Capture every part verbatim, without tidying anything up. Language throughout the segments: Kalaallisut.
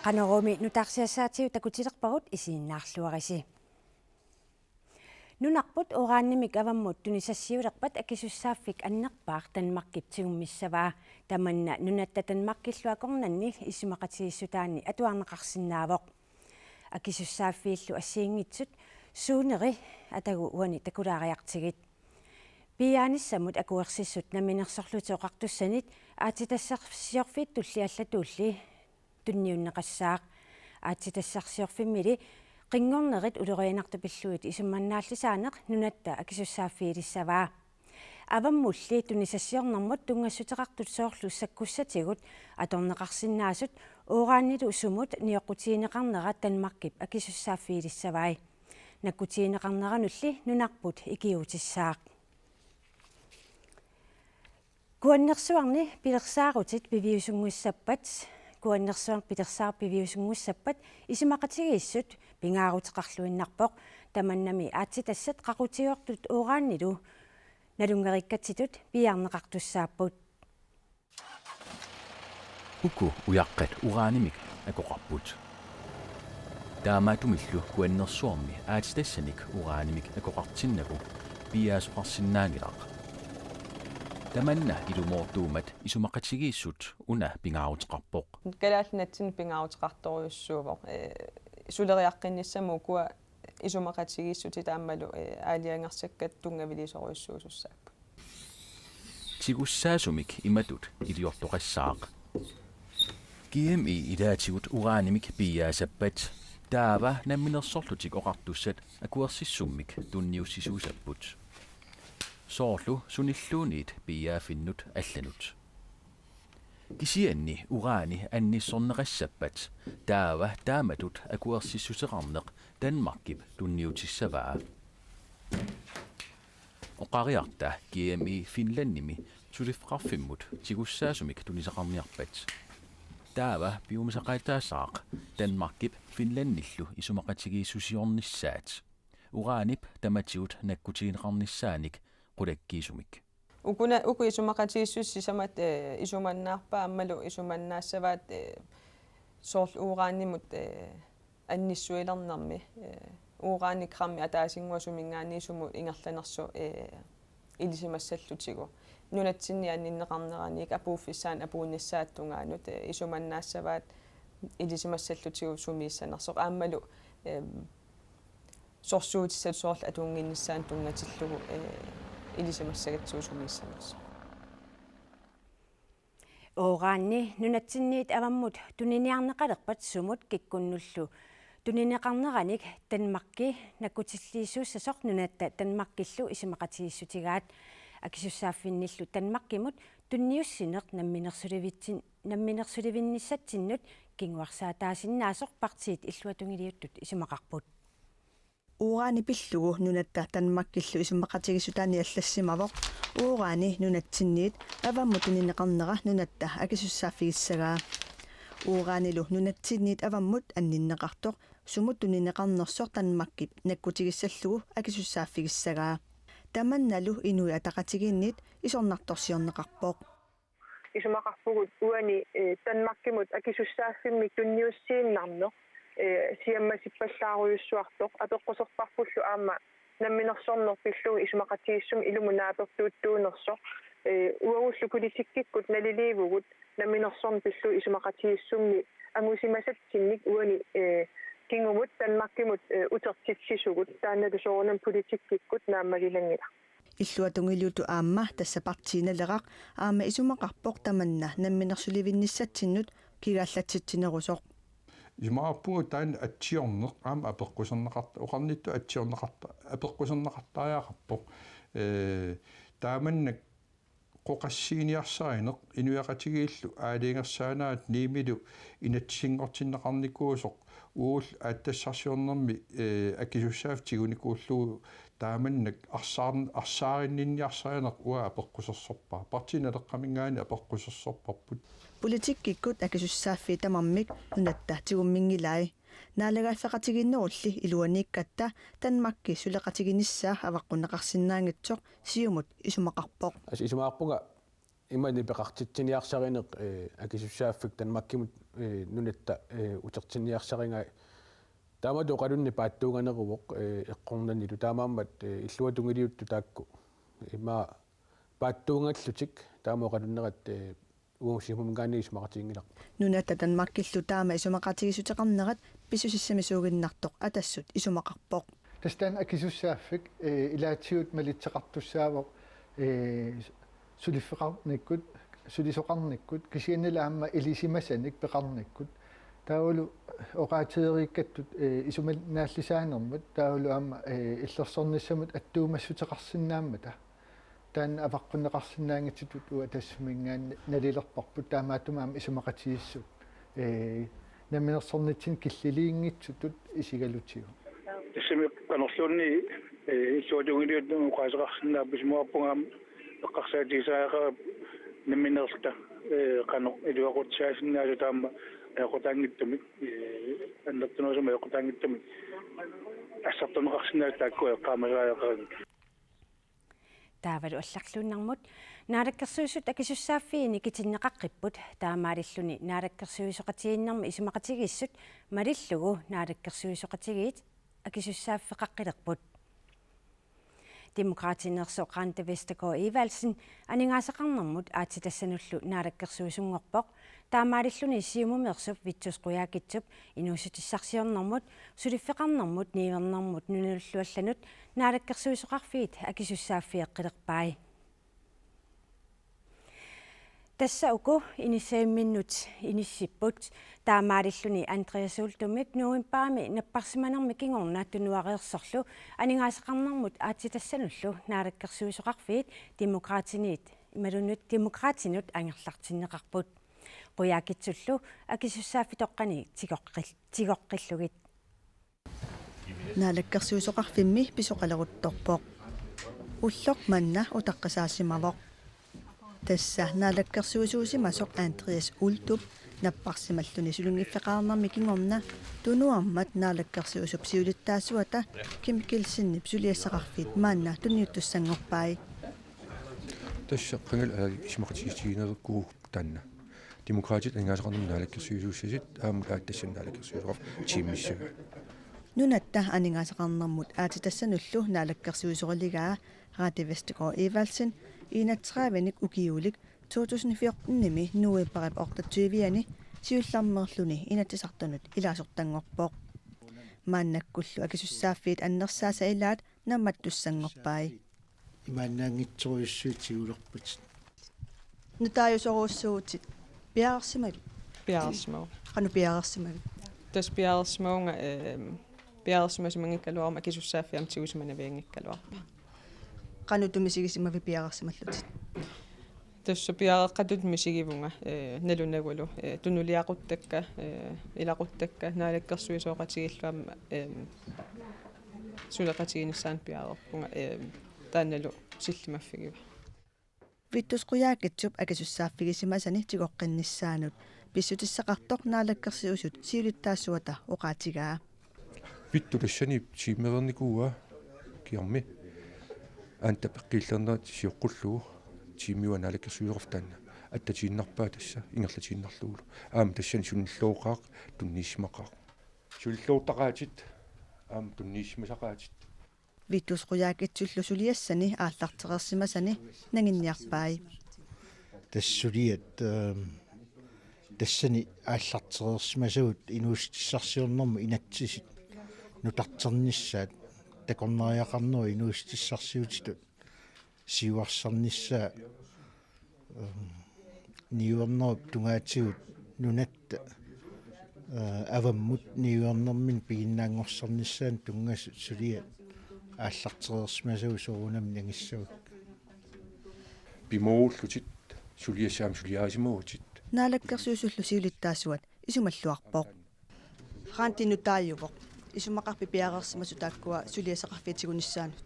Qanorooq nutaarsiassaatigut takutilerpagut isiginnaarluarisi. Nunarput uranimik avammut tunisassiulerpat akisussaaffik annerpaaq Danmarkip tigummissavaa. Tamanna nunatta Danmarkillu akornanni isumaqatigiissutaanni atuarneqarsinnaavoq. Akisussaaffiillu assigiinngitsut suuneri atagu uani takulaariartigit. Piiaanissamut akuersissut Namminersorlutik Oqartussanit aatsitassarsiorfittulli allatuulli tunniunneqassaaq. Aatsitassarsiorfimmili qinngornerit ulorianartut pillugit isumannaallisaaneq nunatta akisussaaffiilissavaa. Avammulli tunisassiornermut tunngassuteqartut soorlu sakkussatigut atorneqarsinnaasut uranilu sumut nioqqutigineqarnera Danmarkip akisussaaffiilissavai. Nakkutigineqarneranulli nunarput ikiuutissaaq. Kuannersuarni pilersaarutit piviusunngussappat, Kuannersuarni pilersaarutit piviusunngussappat isumaqatigiissut pingaaruteqarluinnarpoq. Tamannami aatsitassat qaqutigoortut uranilu nalunngeriikkatsitut piiarneqartussaapput. Uku ujaqqat uranimik akoqarput. Taamaattumillu Kuannersuarmi aatsitassanik uranimik akoqartinnagu piiaasoqarsinnaanngilaq. Tamanna ilumoortuummat isumaqatigiissut una pingaaruteqarpoq. Kalaallit Nunaanni pingaaruteqartorujussuuvoq. Ee, suleriaqqinnissamut ukua isumaqatigiissutit aammalu, ee, aalajangersakkat tunngaviliisorujussuusussaapput. Tigussaasumik imatut iliortoqassaaq. G M E ilaatigut uranimik piiaasappat taava Namminersorlutik Oqartussat akuersissummik tunniussisuusapput. Soorlu sunilluunniit piiaaffinnut allanut. Kisianni urani annissorneqassappat taava taamatut akuersissuseqarneq Danmarkip tunniutissavaa. Oqariarta G M E Finlandimi suliffeqarfimmut tigussaasumik tunisaqarniarpat. Taava piumasaqaataassaaq Danmarkip Finlandillu isumaqatigiissusiornissaat uranip tamatigut nakkutigineqarnissaanik qulakkiisumik. Ukuna, uku isumaqatigiissutit sisamat, ee, isumannaarpaat aammalu isumannaassavaat, ee, soorlu uranimut, ee, annissuilernermi, ee, urani grammi ataasinnguaq suminngaanniit sumut ingerlanersoq, ee, ilisimassallutigu. Nunatsinni anninneqarneraniit apuuffissaanut apuunnissaata tungaanut, ee, isumannaassavaat ilisimassallutigu sumiissanersoq. Aammalu, ee, sorsuutissatut soorlu atunnginnissaanut tunngatillugu, ee, ilisimassagatsigu sumiissanersoq. Urani nunatsinniit avammut tuniniarneqalerpat sumut kikkunnullu tunineqarneranik Danmarki nakkutilliisuussasoq nunatta Danmarkillu isumaqatigiissutigaat. Akisussaaffinnillu Danmarkimut tunniussineq namminersulivitsin-, namminersulivinnissatsinnut kinguarsaataasinnaasoq partiit illuatungiliuttut isumaqarput. Urani pillugu nunatta Danmarkillu isumaqatigiissutaanni allassimavoq urani nunatsinniit avammut tunineqarnera nunatta akisussaaffigissagaa. Uranilu nunatsinniit avammut anninneqartoq sumut tunineqarnersoq Danmarkip nakkutigissallugu akisussaaffigissagaa. Tamannalu Inuit Ataqatigiinniit isornartorsiorneqarpoq. Isumaqarpugut uani, ee, Danmarkimut akisussaaffimmik tunniussiinnarneq, ee, siammasippallaarujussuartoq, apeqquserparpullu aamma namminersorneq pillugu isumaqatigiissumik ilumut naapertuuttuunersoq, ee, uagullu politikkikkut naliliivugut namminersorneq pillugu isumaqatigiissummi angusimasatsinnik uani, ee, kingumut Danmarkimut, ee, utertitsisugut, taannalu soorunami politikkikkut naammagilanngilaq. Illuatungiliuttut aamma tassa Partii Naleraq aamma isumaqarpoq tamanna namminersulivinnissatsinnut kigaallatsitsinerusoq. Isumaqarpugut taanna atsiorneq aamma apeqquserneqarta-, oqarnittut atsiorneqarta-, apeqquserneqartariaqarpoq. Ee, taamannak oqassiiniarsarineq inuiaqatigiillu aalajangersaaneraat Nuummilu inatsisinngortinneqarnikuusoq uagullu aatsitassarsiornermi, ee, akisussaaffik tigunikuullugu taamannak arsaar-, arsaarinninniarsarineq uanga apeqqusersorpara. Partii Naleqqaminngaanniit apeqqusersorparput. Politikkikkut akisussaaffiit tamarmik nunatta tigumminngilai. Naalagaaffeqatigiinnerulli iluaniikkatta Danmarki suleqatiginissaa avaqqunneqarsinnaanngitsoq Siumut isumaqarpoq. Asu isumaqarpunga ima nipeqartitsiniarsarineq, eh, akisussaaffik Danmarkimut, eh, nunatta, eh, utertinniarsarigai. Taamatut oqalunneq paatsuunganeruvoq, eh, eqqornanilu taamaammat, eh, illuatungiliuttut taakku. Ima paatsuungallutik taama oqalunnerat, eh, uagut Siumuminngaanniit isumaqatiginngilarput. Nunatta Danmarkillu taama isumaqatigiissuteqarnerat pissusissamisuuginnartoq Atassut isumaqarpoq. Tassa taanna akisussaaffik, eh, ilaatigut malitseqartussaavoq, eh, suliffeqarnikkut, sulisoqarnikkut, kisiannili aamma ilisimasanik peqarnikkut. Taavalu oqaatigeriikkattut, eh, isumannaallisaanermut, taavalu aamma, eh, illersornissamut attuumassuteqarsinnaammata. Taanna avaqqunneqarsinnaanngitsutut uagut Atassuminngaanniit nalilerparput, taamaattumik aamma isumaqatigiissut, ee, namminersornitsinni killiliinngitsutut isigalutigu. Tassami qanorluunniit, ee, illuatungiliuttut oqaaseqarsinnaapput, isumaqarpunga aamma eqqarsaatigisariaqarput nammineerluta, ee, qanoq iluaqutsiaasinnaasoq taama ajoqutaanngitsumik, ee, annertunerusumik ajoqutaanngitsumik assartorneqarsinnaasut taakku eqqaamasariaqaramikkit. Taavalu allarluinnarmut Naalakkersuisut akisussaaffiini kitinneqaqqipput, taamaalilluni naalakkersuisoqatigiinnermi isumaqatigiissut malillugu naalakkersuisoqatigiit akisussaaffeqaqqilerput. Demokraatineersoq Randi Vestergaard Evaldsen aningaasaqarnermut aatsitassanullu naalakkersuisunngorpoq, taamaalilluni Siumumeersup Vittus Qujaukitsup inuussutissarsiornermut, suliffeqarnermut niuernermut nunalullu allanut naalakkersuisoqarfiit akisussaaffigeqqilerpai. Tassa uku inissavimminnut inissipput, taamaalilluni Andreas Uldumip novembarimi napparsimanermi kingorna tunuareersorlu aningaasaqarnermut aatsitassanullu naalakkersuisoqarfiit Demokraatiniit imaluunniit Demokraatinut angerlartinneqarput. Qujaukitsullu akisussaaffitoqqani tigoqqil-, tigoqqillugit. Naalakkersuisoqarfimmi pisoqaleruttorpoq. Ulloq manna utaqqisaasimavoq. Tassa naalakkersuisuusimasoq Andreas Uldum napparsimalluni sulinngiffeqarnermi kingorna tunuarmat naalakkersuisup siulittaasuata Kim Kielsenip suliassaqarfiit maanna tunniuttussanngorpai. Tassa qangali, aa, isumaqatigiissutigineqarpugut taanna. Demokraatit aningaasaqarnermut naalakkersuisuussasut aamma aatsitassanut naalakkersuisoqarfik tiimmissagaat. Nunatta aningaasaqarnermut aatsitassanullu naalakkersuisoriligaa Randi Vestergaard Evaldsen enogtredive-nik ukiulik to tusind fjorten-imi novembarip otteogtyve-ani siullermeerluni Inatsisartunut ilaasortanngorpoq. Maannakkullu akisussaaffiit annersaasa ilaat nammattussanngorpai. Imaannaanngitsorujussuit tigulerpatit. Nutaajusorujussuuvutit. Piareersimavit? Piareersimavunga. Qanoq piareersimavit? Tassa piareersimavunga, ehm, piareersimasimanngikkaluaruma akisussaaffiit aamma tigusimanavianngikkaluarpara. Qanoq misigisimavit piareersimallutit? Tassa piareeqqatut misigivunga, eh, nalunagulu, eh, tunuliaquttakka, eh, ilaquttakka, naalakkersuisooqatigiillu aamma, eh, suleqatiginissaanut piareerpunga, eh, taannalu sillimaffigiva. Vittus Qujaukitsup akisussaaffigisimani tigoqqinnissaanut pissutissaqartoq naalakkersuisut siulittaasuata oqaatigaa. Vittus tassani tiimereernikuuaa kiarmi. Aamma tapeqqiillernerat sioqqullugu tiimiua naalakkersuisoqarfik taanna attatiinnarpaa tassa ingerlatiinnarlugulu. Aamma tassani sunilluoqaaq tunniissimaqaaq. Sunilluortaqaatit aamma tunniissimasaqaatit. Vittus Qujaukitsullu suliassani aallartereersimasani nanginniarpai. Tassa suliat, ehm, tassani aallartereersimasagut inuussutissarsiornermut inatsisit nutarternissaat takornariaqarnerup inuussutissarsiutitut siuarsarnissaa, ehm, niuernerup tungaatigut nunatta, eh, avammut niuernermini piginnaanngorsarnissaanut tunngasut suliat aallartereersimasagut soorunami nangissavakka. Pimoorullutit suliassat aamma suliarisimavutit. Naalakkersuisullu siulittaasuat isumalluarpoq. Randi nutaajuvoq. Isumaqarpit piareersimasoq taakkua suliassaqarfiit tigunissaannut?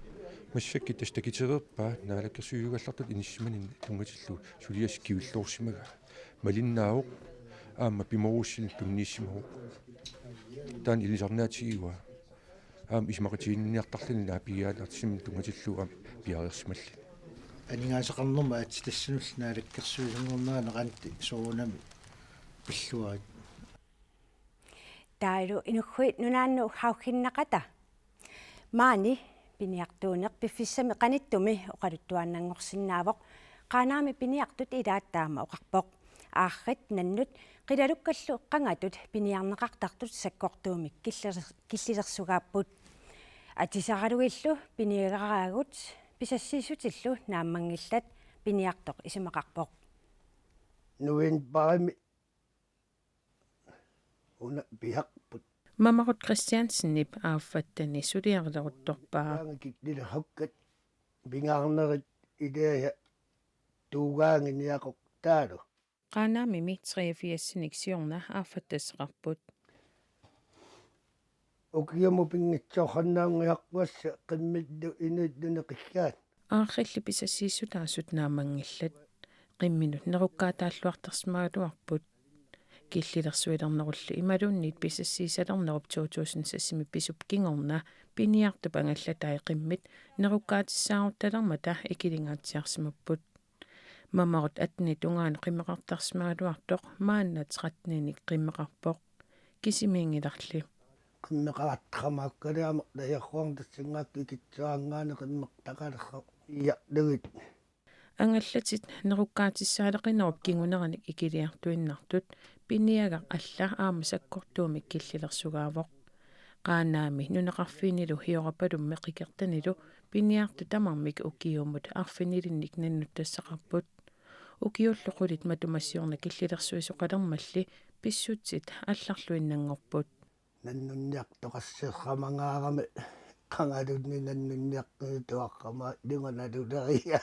Massakkut tassa takitereerpaa naalakkersuisugallartut inissisimaninni tunngatillugu suliassaq kivilloorsimagaa. Malinnaavoq aamma pimoorussineq tunniissimavoq. Taanna ilisarnaatigivaa. Aamma isumaqatiginninniartarluni naapigaalersimmi tunngatillugu aamma piareersimalluni. Aningaasaqarnermut aatsitassanullu naalakkersuisunngornera neqanti soorunami pilluarit. Taavalu Inuggui Nunaannut hauginnaqata. Maani piniartuuneq piffissami qanittumi oqaluttuaannanngorsinnaavoq. Qaanaami piniartut ilaat taama oqarpoq. Aarrit nannut qilalukkallu qangatut piniarneqartartut sakkortuumik killiler-, killilersugaapput. Atisaralugillu piniagaraagut pisassiissutillu naammanngillat, piniartoq isumaqarpoq. Novembarimi una piharput. Mamarut Christiansenip aaffattani suliarileruttorpaa. Taanna killilerhakkat pingaarnerit ilaasa tuugaanginiaqoq taalu. Qaanaamimi treogfirsinik siorna aaffattassaqarput. Ukiumut pinngitsoorsinnaanngiarpuassaq qimmillu inuillu neqissaat. Aarrilli pisassiissutaasut naammanngillat. Qimminut nerukkaataalluartarsimagaluarput. Killilersuilernerullu imaluunniit pisassiisalernerup to tusind seksimi pisup kingorna piniartup angallatai qimmit nerukkaatissaarutalermata ikilingaatsiarsimapput. Mamarut attenip tungaanut qimmeqartarsimagaluartoq maanna tretteninik qimmeqarpoq. Kisimiinngilarli. Qimmeqartarsimagakku aamma tajarruarni tassanngaakku ikittuaanngaanniit qimmeqartaqalersoq iarlugit. Angallatit nerukkaatissaaleqinerup kinguneranik ikiliartuinnartut piniagaq alla aamma sakkortuumik killilersugaavoq. Qaanaami nunaqarfinnilu Hiorapalummi Qikertanilu piniartut tamarmik ukiumut arfinilinnik nannuttassaqarput. Ukiullu qulit matuma siorna killilersuisoqalermalli pissutsit allarluinnanngorput. Nannunniartoqasseqamangaarami qangalunni nannunniartuarama ilunga naluleriga.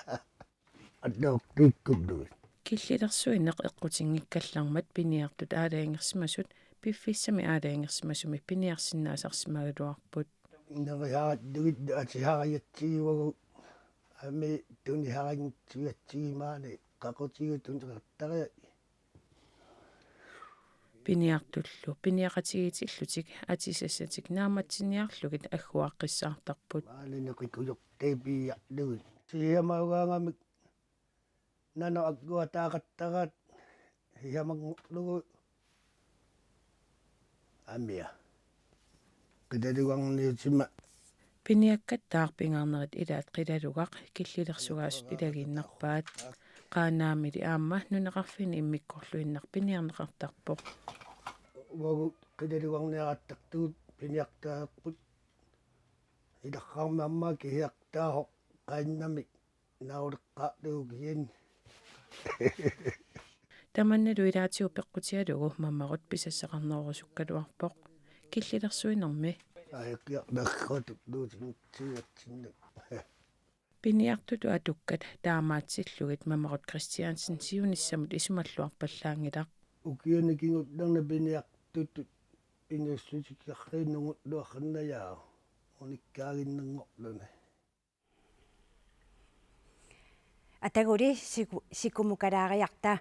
Alloortuikkulluit. Killilersuineq eqqutinngikkallarmat piniartut aalajangersimasut piffissami aalajangersimasumi piniarsinnaasarsimagaluarput. Neriharallugit atisariatsigivagut aamma tuniharanngitsuatsigimaani qaqutigut tuneqartariaqarpoq. Piniartullu piniaqatigiitillutik atisassatik naammatsiniarlugit agguaaqqissaartarput. Maani neqikujortai piiarlugit. Siamaugaangamik nanoq agguataaqattaraat siamanngorlugu. Aamma. Qilalugarniutima. Piniakkattaaq pingaarnerit ilaat qilalugaq killilersugaasut ilagiinnarpaat. Qaanaamili aamma nunaqarfinni immikkoorluinnaq piniarneqartarpoq. Uagut qilalugarniaraattartugut piniartaapput. Ilarraarmi aamma kihiartaavoq qainnamik nauleqqaarlugu kisianni. Tamannalu ilaatigut peqqutigalugu Mamarut pisassaqarnerorusukkaluarpoq killilersuinermi. Ajaqiarnarratut luutinitsuatsinnut. Piniartutut atukkat taamaatsillugit Mamarut Christiansen siunissamut isumalluarpallaanngilaq. Ukiuni kingullerni piniartutut inuussutikkiarriinnungulluarsinnajaavoq unikkaaginnanngorluni. Ataguli siku-, sikumukalaariarta.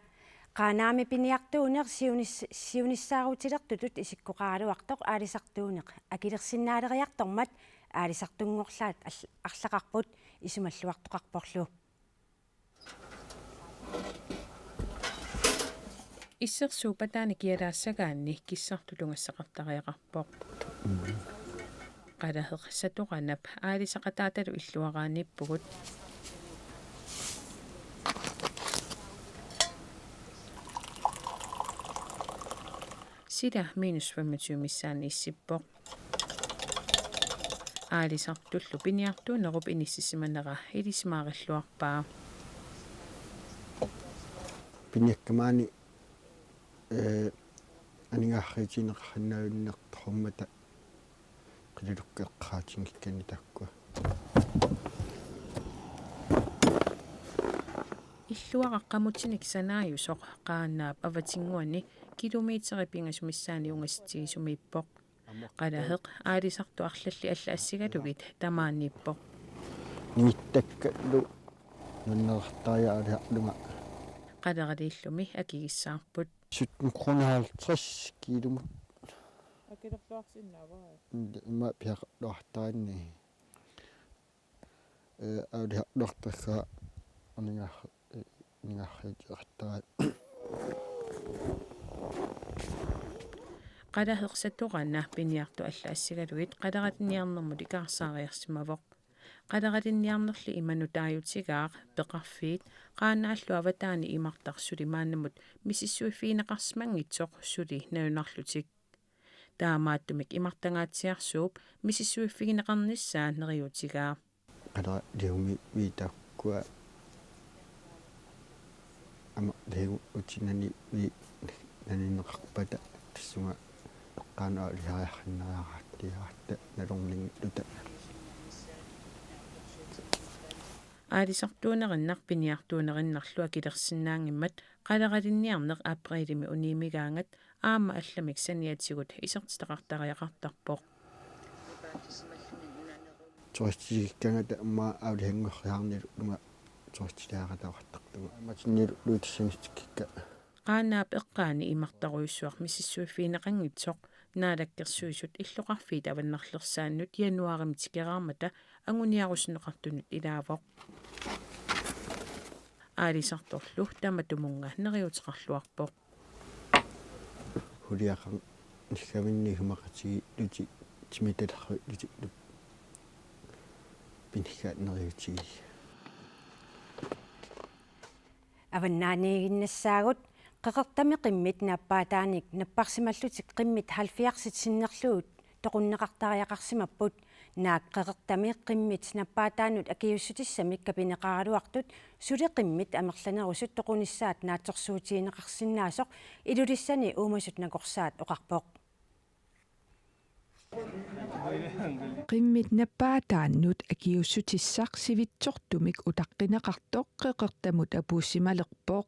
Qaanaami piniartuuneq siunis-, siunissaarutilertutut isikkoqaraluartoq aalisartuuneq akilersinnaaleriartormat aalisartunngorlaat al-, arlaqarput isumalluartoqarporlu. Issersuup pataani kialaassagaanni kissartut tungassaqartariaqarpoq. Qalaheq Satoranap aalisaqataatalu illuaraaniippugut. Sila minus femogtyve missaani issippoq. Aalisartullu piniartuunerup inissisimanera ilisimaarilluarpaa. Piniakkat maani, ee, aningaasarsiutigineqarsinnaajunnaartarmata qilalukkat eqqaatinngikkanni taakkua. Illuaraq qamutinik sanaajusoq Qaanaap avatinnguani kilometerit pingasut missaanni ungasitsigisumiippoq. Qalaheq aalisartut arlallit allat assigalugit tamaaniippoq. Ningittakkallu nunnerartariaaliarlunga. Qaleraliillumi akigissaarput. Sytten kroner halvtreds kiilumut. Akilerluarsinnaavaa? Ima piaqarluartaanni. Eh, auliarluartarsaa aningaar-, eh, aningaarluartarsaa. Qalahersatoraana piniartut alla assigalugit qaleralinniarnermut ikaarsaariarsimavoq. Qaleralinniarnerli imanut taajutigaaq peqarfiit Qaanaallu avataani imartaq suli maannamut misissuiffigineqarsimanngitsoq suli nalunarlutik. Taamaattumik imartangaatsiarsuup misissuiffigineqarnissaa neriuutigaa. Qaleralinniarnermi taakkua amerlasuut utinani ui nanineqarpata tassunga eqqaanut auliariarsinnaareersimaarluta nalorninngilluta. Aalisartuunerinnaq piniartuunerinnarlu akilersinnaanngimmat qaleralinniarneq apriilimi uniimigaangat aamma allamik saniatigut isertitaqartariaqartarpoq. Turistikkaangata aamma aulianngorriarnilu uunga turistiliaqataqartartunga. Matinnilu luutissanitsikka. Qaanaap eqqaani imartarujussuaq misissuiffigineqanngitsoq Naalakkersuisut illoqarfiit avannarlersaannut januaarimi tikeraarmata anguniarusunneqartunut ilaavoq. Aalisartorlu tamatumunnga neriuuteqarluarpoq. Huliaqarnissaminni isumaqatigiillutik timitalerlutik piniggaat neriuutigaa. Avannaaniiginnassaagut, Qeqertami qimmit nappaataanik napparsimallutik qimmit halvfjerdsit sinnerlugit toqunneqartariaqarsimapput. Naak Qeqertami qimmit nappaataannut akiuussutissamik kapineqaraluartut suli qimmit amerlanerusut toqunissaat naatsorsuutigineqarsinnaasoq Ilulissani uumasut nakorsaat oqarpoq. Qimmit nappaataannut akiuussutissaq sivitsortumik utaqqineqartoq Qeqertamut apuussimalerpoq.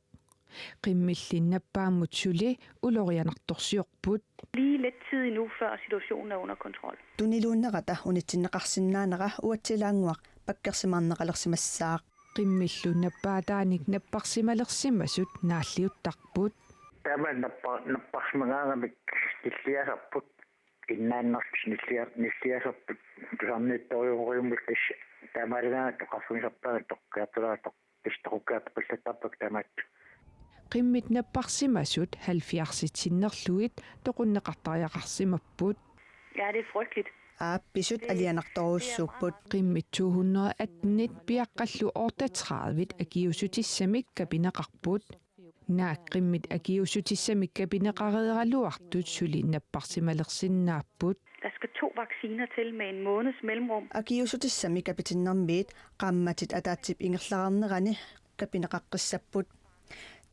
Qimmilli nappaammut suli ulorianartorsiorput. Lige lidt tid endnu, før situationen er under kontrol. Tuniluunnerata unitsinneqarsinnaanera uatsilaannguaq pakkersimaarneqalersimassaaq. Qimmillu nappaataanik napparsimalersimasut naalliuttarput. Taama nappa-, napparsimagaangamik nilliasarput. Innaannerpis nillia-, nilliasarput tusarniittorujussuummata tassa taamaalagaangat oqarfigisarpaat toqqartulaatoq. Tassa toqqartupallattarput taamaat. Qimmit napparsimasut halvfjerdsit sinnerlugit toqunneqartariaqarsimapput. Ja, det er frygteligt. Aap, pisut alianartorujussuupput. Qimmit to hundrede attenit piaqqallu otteogtredive akiuussutissamik kapineqarput. Naak qimmit akiuussutissamik kapineqareeraluartut suli napparsimalersinnaapput. Der skal to vacciner til med en måneds mellemrum. Akiuussutissamik kapitinnermiit qaammatit ataatsip ingerlareernerani kapineqaqqissapput.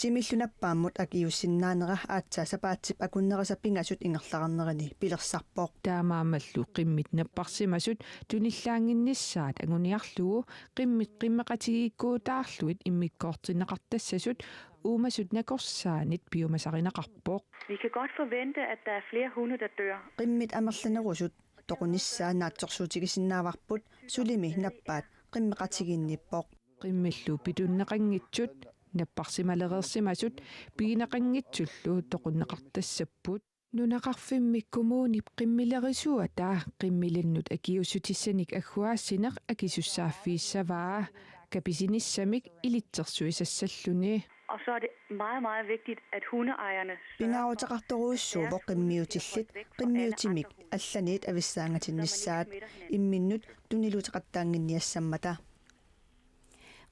Timillu nappaammut akiuussinnaanera aatsaat sapaatsip akunnerisa pingasut ingerlareernerani pilersarpoq. Taamaammallu qimmit napparsimasut tunillaannginnissaat anguniarlugu qimmit qimmeqatigiikkuutaarlugit immikkoortinneqartassasut uumasut nakorsaanit piumasarineqarpoq. Vi kan godt forvente, at der er flere hunde, der dør. Qimmit amerlanerusut toqunissaa naatsorsuutigisinnaavarput sulimi nappaat qimmeqatigiinniippoq. Qimmillu pitunneqanngitsut napparsimalereersimasut pigineqanngitsullu toqunneqartassapput. Nunaqarfimmi kommunip qimmilerisuata qimmilinnut akiuussutissanik agguaassineq akisussaaffiissavaa kapisinissamik ilitsersuisassalluni. Og så er det meget, meget vigtigt, at hundeejerne sørger for, at deres hunde bliver holdt væk fra alder. Pingaaruteqartorujussuuvoq qimmiutillit qimmiutimik allaniit avissaangatinnissaat imminnut tuniluuteqattaannginniassammata.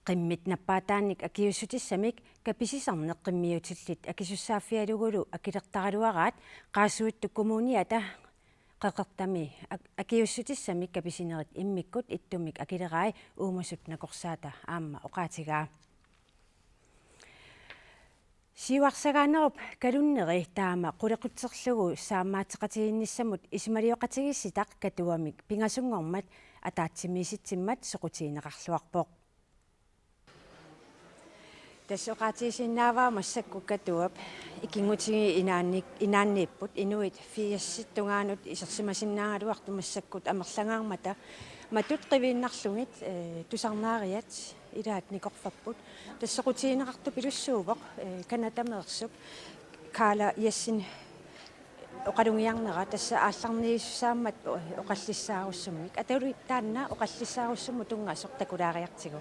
Qimmit nappaataannik akiuussutissamik kapisisarneq qimmiutillit akisussaaffigalugulu akilertaraluaraat Qaasuitsup Kommuniata Qeqertami ak-, akiuussutissamik kapisinerit immikkut ittumik akilerai uumasut nakorsaata aamma oqaatigaa. Siuarsagaanerup kalunneri taama qulequtserlugu saammaateqatigiinnissamut isumalioqatigiissitaq Katuamik pingasunngormat ataatsimiisitsimmat soqutigineqarluarpoq. Tassa oqaatigisinnaavara massakkut Katuap ikinngutigiit inaanni-, inaanniipput inuit firsit tungaanut isersimasinnaagaluartut massakkut amerlangaarmata matut qiviinnarlugit, eh, tusarnaariat ilaat nikorfarput. Tassa soqutigineqartupilussuuvoq, eh, Canadameersup Carla Jessen Oqalugiarnera tassa aallarniussaammat oqallissaarussumik. Atalu taanna oqallissaarussumut tunngasoq takulaariartigu.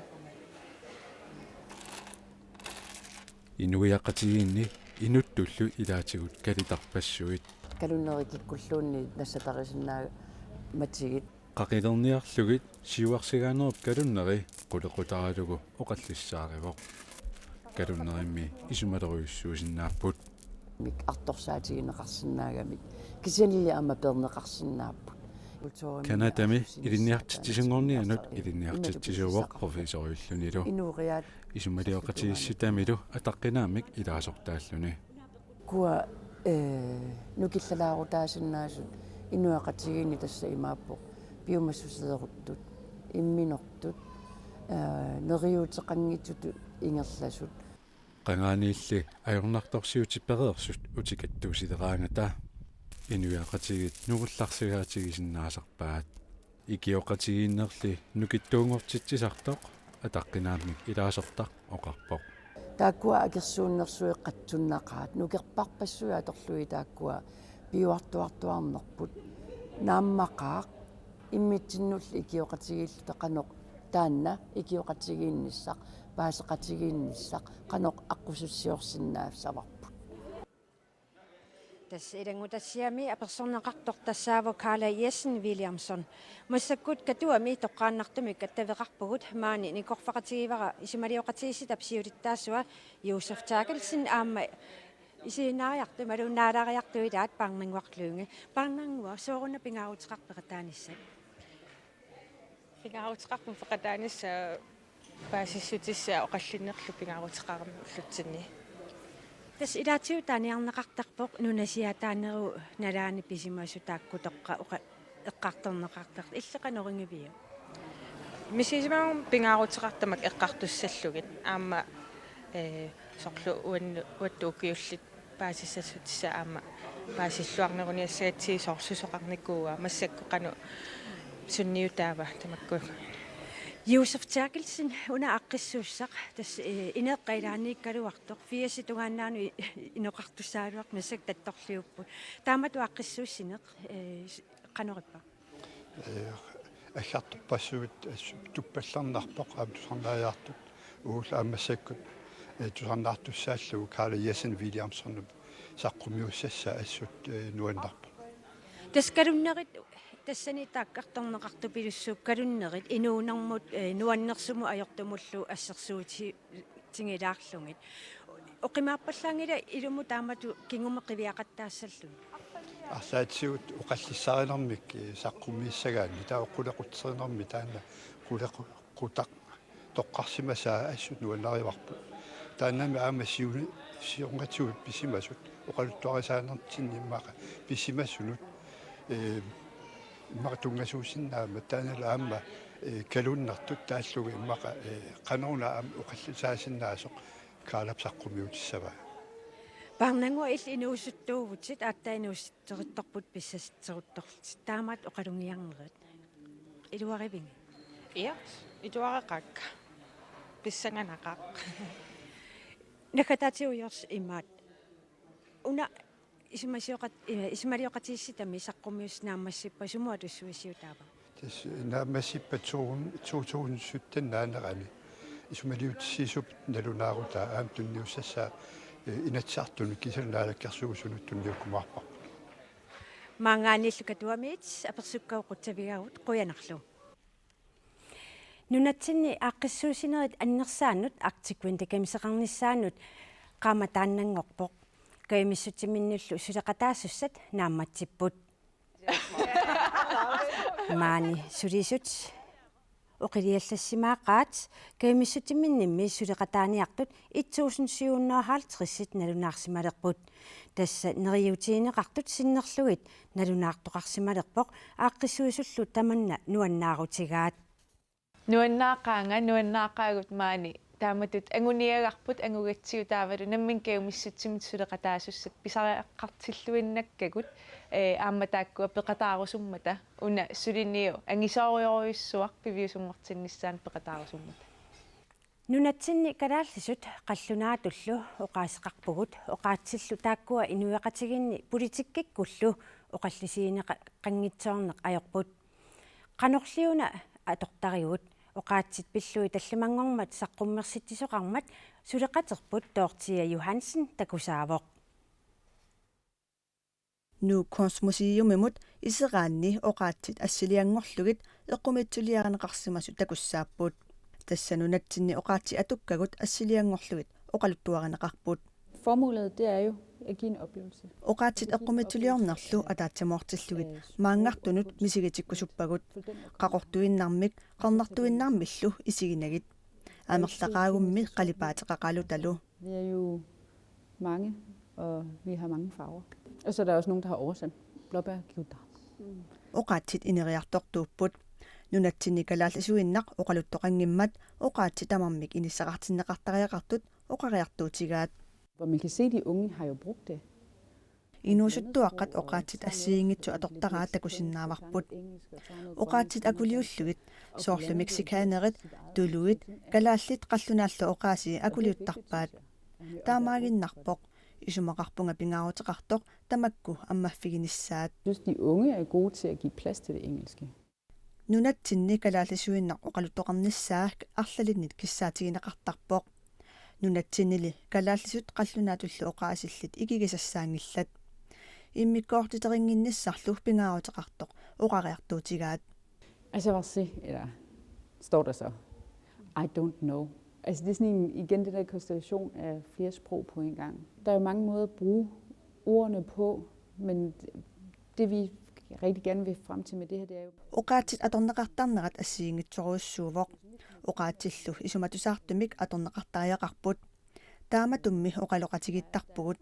Inuiaqatigiinni inuttullu ilaatigut kalitarpassuit. Kalunneri kikkulluunniit nassatarisinnaammatigit. Qaqilerniarlugit siuarsigaanerup kalunneri qulequtaralugu oqallissaarivoq. Kalunnerimmi isumalerujussuusinnaapput. Mik artorsaatigineqarsinnaagamik. Kisiannili aamma peerneqarsinnaapput. Canadami ilinniartitsisunngornianut ilinniartitsisuuvoq professoriullunilu. Inuuriaat isumalioraqatigiissitamilu ataqqinaammik ilaasortaalluni. Kua, eh, nukillalaarutaasinnaasut inuiaqatigiinni tassa imaappoq piumassuseeruttut, imminortut, eh, neriuuteqanngitsutut ingerlasut. Qangaaniilli ajornartorsiutipereersut utikattuusileraangata inuiaqatigiit nungullarsigaatigisinnaasarpaat. Ikioqatigiinnerli nukittuunngortitsisartoq ataqqinaammik ilaasortaq oqarpoq. Taakkua akersuunnersueqatsunnaqaat nukerparpassuit atorlugit taakkua piuartuartuarnerput. Naammaqaaq immitsinnulli ikioqatigiilluta qanoq taanna ikioqatigiinnissaq, paaseqatigiinnissaq, qanoq aqqusissiorsinnaassavarput. Tassa ilanngutassiami apersorneqartoq tassaavoq Karla Jessen Williamson. Massakkut Katuami toqqaannartumik attaveqarpugut, maani nikorfaqatigivara isumalioqatigiissitap siulittaasua Josef Terkelsen aamma isiginnaariartut imaluunniit naalaariartut ilaat Parnannguaq Lynge. Parnannguaq, sooruna pingaaruteqarpa peqataanissat? Pingaaruteqarpunga peqataanissaq paasissutissaa oqallinnerlu pingaaruteqarami ullutsinni. Tassa ilaatigut taaniarneqartarpoq nunasiataanerup nalaani pisimasut taakku toqqat oqa-, eqqartorneqartartut. Illit qanoq igiviuk? Misigisimavunga pingaaruteqartut tamakku eqqartussallugit aamma, eh, soorlu uan-, uattut ukiullit paasissassutissat aamma paasilluarneruniassagatsigit soorlu susoqarnikuua massakkut qanoq sunniutaava tamakku. Josef Terkelsen, una aaqqissuussaq, tassa, eh, ineeqqat ilaanniikkaluartoq, firsit tungaannaanut i-, inoqartussaagaluartoq massakkut tattorliupput. Taamatut aaqqissuussineq, eh, s-, qanorippa? Eh, aggertorpassuit assut tuppallernarpoq aamma tusarnaariartut. Uagut aamma massakkut, eh, tusarnaartussaallugu Karla Jessen Williamsonip saqqummiussassaa assut, eh, nuannarpoq. Tassa kalunnerit tassani taakkartorneqartupilussuupput kalunnerit inuunermut, eh, nuannersumut ajortumullu assersuuti-, tigilaarlugit. Oqimaappallaanngilaq ilumut taamatut kingumut qiviaqattaassallugit. Arlaatigut oqallissaarinermik, eh, saqqummiussagaanni taava qulequtserinermi taanna qulequ-, qutaq toqqarsimasaa assut nuannarivarput. Taannami aamma siuni-, siornatigut pisimasut oqaluttuarisaanerminni immaqa pisimasunut, eh, immaqa tunngasuusinnaammat taannalu aamma, eh, kalunnertut taallugu immaqa, eh, qanoruna aamma oqallisaasinnaasoq Karlap saqqummiutissavaa. Parnannguaq, illit inuusuttuuvutit, aatsaat inuusuttorittorput pissatseruttorlutit. Taamaattoq oqalugiarnerit. Iluarivigit? Ja, iluareqaakka. Pissanganaqaaq. Naggataatigut Josef imaat. Una isumasioqat-, eh, isumalioqatigiissitami saqqummiussat naammassippat sumut atussuisiuk taava? Tassa naammassippat to tusind sytten naanerani isumaliutissiisup nalunaarutaa aamma tunniussassaa, eh, Inatsisartunut kiisalu Naalakkersuisunut tunniukkumaarparput. Maanngaanniillu Katuamiit apersukkavut qutsavigaagut, qujanarlu. Nunatsinni aaqqissuussinerit annersaannut Arctic Winter Gameseqarnissaanut qaammat taannanngorpoq. Kajumissutiminnillu suleqataasussat naammatsipput. Maani sulisut oqiliallassimaaqaat, kajumissutiminnimmi suleqataaniartut et tusind syv hundrede og halvtreds nalunaarsimalerput. Tassa neriuutigineqartut sinnerlugit nalunaartoqarsimalerpoq, aaqqissuisullu tamanna nuannaarutigaat. Nuannaaqaanga, nuannaaqaagut maani. Taamatut anguniagaarput angugatsigu taavalu nammineq kajumissutsimut suleqataasussat pisariaqartilluinnakkagut, eh, aamma taakkua peqataarusummata una suliniut angisoorujorujussuaq piviusunngortinnissaanut peqataarusummata. Nunatsinni kalaallisut qallunaatullu oqaaseqarpugut, oqaatsillu taakkua inuiaqatigiinni politikkikkullu oqallisigineqanngitsoorneq ajorput. Qanorliuna atortarigut? Oqaatsit pillugit tallimanngormat saqqummersitsisoqarmat suleqaterput Dorthea Johansen takusaavoq. Nuuk Kunstmuseumimut iseraanni oqaatsit assilianngorlugit eqqumiitsuliarineqarsimasut takussaapput. Tassa nunatsinni oqaatsit atukkagut assilianngorlugit oqaluttuarineqarput. Formålet, det er jo at give en oplevelse. Oqaatsit eqqumiitsuliornerlu ataatsimoortillugit maanngartunut misigitikkusuppavut. Qaqortuinnarmik, qernertuinnarmillu isiginagit. Amerlaqaagummi qalipaateqaqalutalu. Vi er jo mange, og vi har mange farver. Og så er der også nogen, der har oversat blåbær Givdal. Oqaatsit ineriartortuupput. Nunatsinni kalaallisuinnaq oqaluttoqanngimmat oqaatsit tamarmik inissaqartinneqartariaqartut oqariartuutigaat. Hvor man kan se, de unge har jo brugt det. Inuusuttuaqqat oqaatsit assigiinngitsut atortaraat takusinnaavarput. Oqaatsit akuliullugit, soorlu mexicanerit, tuluit, kalaallit qallunaallu oqaasii akuliuttarpaat. Taamaaginnarpoq, isumaqarpunga pingaaruteqartoq tamakku ammaffiginissaat. Jeg synes, de unge er gode til at give plads til det engelske. Nunatsinni kalaallisuinnaq oqaluttoqarnissaa arlalinnit kissaatigineqartarpoq. Nunatsinnili kalaallisut qallunaatullu oqaasillit ikigisassaanngillat. Immikkoortiterinnginnissarlu pingaaruteqartoq oqariartuutigaat. Altså, jeg vil sige, eller står der så? I don't know. Altså, det er sådan en, igen det der konstellation af flere sprog på en gang. Der er jo mange måder at bruge ordene på, men det vi rigtig gerne vil frem til med det her, det er jo... Oqaatsit atorneqartarnerat assigiinngitsorujussuuvoq. Oqaatsillu isumatusaartumik atorneqartariaqarput. Taamatummi oqaloqatigiittarpugut.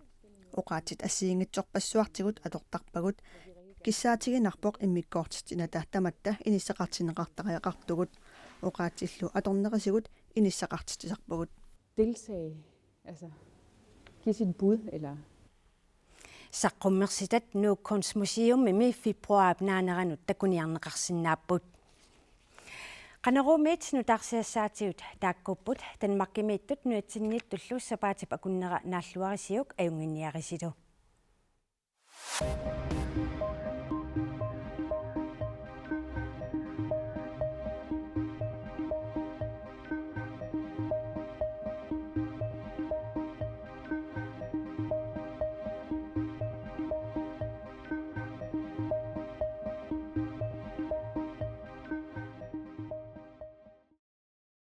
Oqaatsit assigiinngitsorpassuartigut atortarpagut. Kissaatiginarpoq immikkoortitsinata tamatta inissaqartinneqartariaqartugut. Oqaatsillu atornerisigut inissaqartitsisarpagut. Deltage, altså give sit bud, eller... Saqqummersitat Nuuk Kunstmuseumimi februaarip naaneranut takuniarneqarsinnaapput. Qanoruumiit nutaarsiassaatigut taakkuupput. Danmarkimiittut nunatsinniittullu sapaatip akunnera naalluarisiuk ajunnginniarisilu.